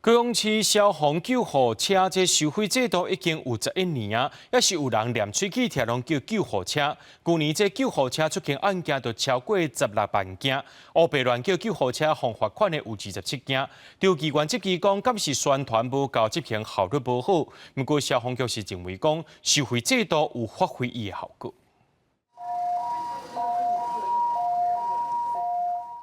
高雄市消防救護車這收費制度已經有11年啊，猶是有人連喙齒疼攏叫救護車。舊年這救護車出勤案件就超過16萬件，烏白亂叫救護車予罰款的有27件。張議員質疑講，敢是宣傳無夠，執行效率無好。毋過消防局是認為講，收費制度有發揮伊的效果。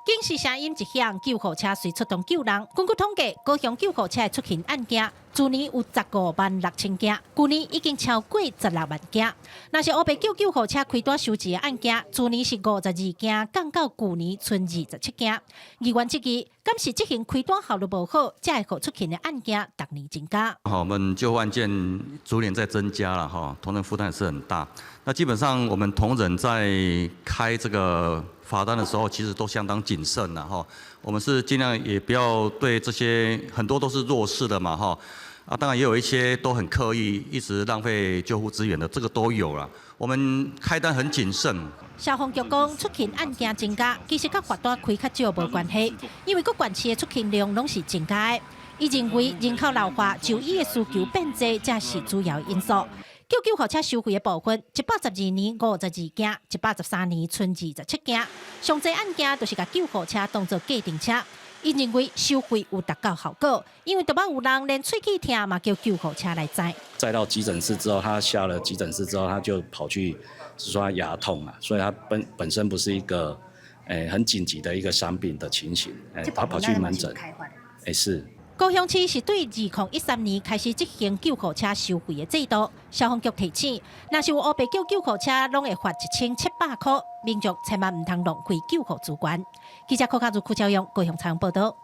警示聲音一響，救護車隨出動救人。根據統計，高雄救護車的出勤案件，去年有15萬6千件，舊年已經超過16萬件。若是烏白叫救護車開單收錢的案件，去年是52件，降到舊年賰27件。議員質疑，敢是執行開單效率無好，才會予出勤的案件逐年增加。好，我們救護案件逐年在增加了哈，同仁負擔也是很大。那基本上我們同仁在開這個罰單的時候，其實都相當謹慎啦哈。我們是盡量也不要對這些很多都是弱勢的嘛哈。啊，當然也有一些都很刻意，一直浪費救護資源的，這個都有啦。我們開單很謹慎。消防局講，出勤案件增加，其實佮罰單開較少無關係，因為各縣市的出勤量攏是增加的。伊認為人口老化、就醫的需求變濟，才是主要因素。叫救護車收費的部分，112年52件，113年賰27件。上濟案件就是共救護車當做計程車。伊認為收費有達到效果，因為都捌有人連喙齒疼嘛叫救護車來載。載到急診室之後，他下了急診室之後，他就跑去說他牙痛啊，所以他本身不是一個很緊急的一個傷病的情形，他跑去門診，是。高雄市是對2013年開始執行救護車收費的制度。消防局提醒，若是有烏白叫救護車，攏會罰1700箍，民眾千萬毋通浪費救護資源。記者柯卡如、柯超勇高雄採訪報道。